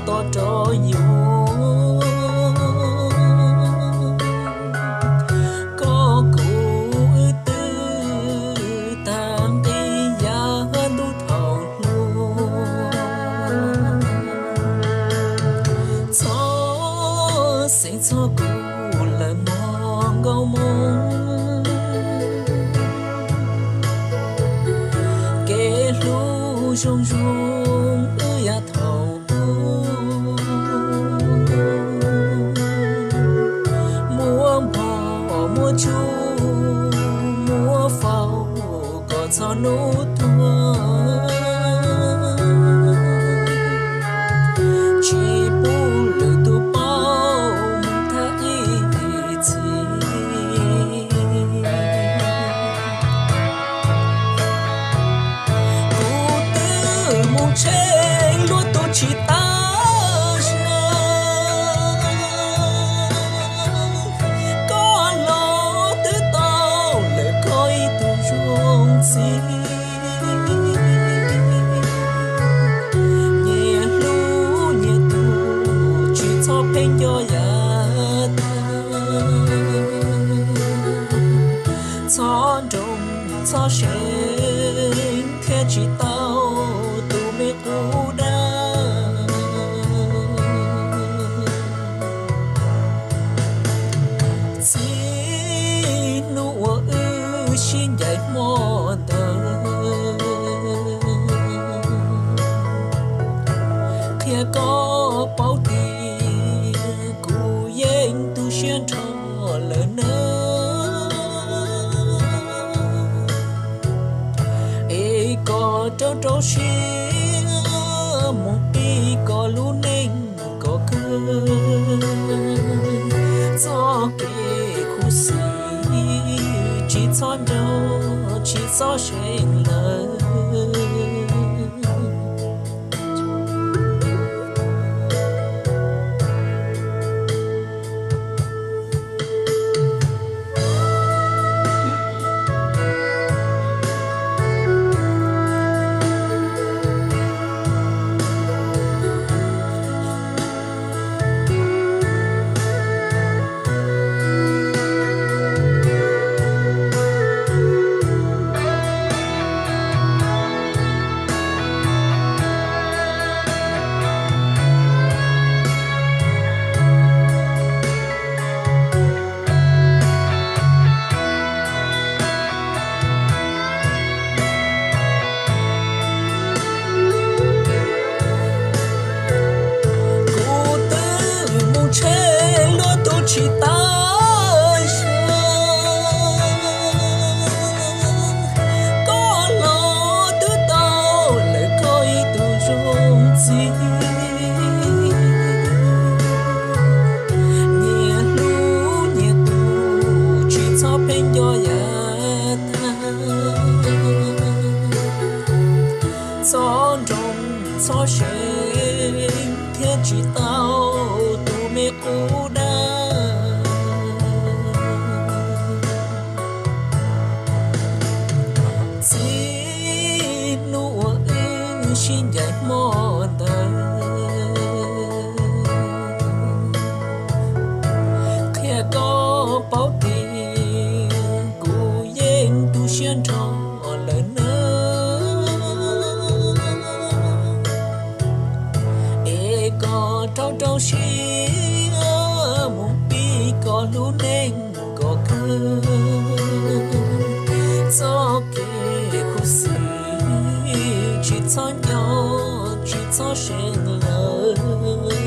tau rau yus. Koj kuv wb twb tag nqi yav ntuj thaum hluas. Txhob xeeb txog kuv lawm mog nkauj Hmoob. Kev hlub zoo zoo wb yav thaum ub, muab npog muab tsuj muab faus kom txog hnub tuag, tsis pub lwm tus paub mus thab ib txhis. Kuv twb mus tsheej luag tus tsis tau zoo, koj los twb tau lawm koj ib tug zoo txiv. Nyias hlub nyias tus, tsis txhob pheej nco yav tag. Txhob nroo txhob seev thiaj tsis tau tus me qub dab. Txij hnub uas wb sib ncaim hmo ntawd, qhia koj paub tias kuv yeej tu siab nrho lawm nawb. Es koj rau rau siab mus pib koj lub neej kom kawg. Txoj kev khuv xim tsis txhob nco, tsis txhob seev lawm. Kuv twb mus tsheej luag tus tsis tau zoo, koj los twb tau lawm koj ib tug zoo txiv. Nyias hlub nyias tus, tsis txhob pheej nco yav tag. Txhob nroo txhob seev thiaj tsis tau tus me qub dab. Txij hnub uas wb sib ncaim hmo ntawd, qhia koj paub tias kuv yeej tu siab nrho lawm nawb. Es koj rau rau siab mus pib koj lub neej kom kawg. Txoj kev khuv xim tsis txhob nco, tsis txhob seev lawm.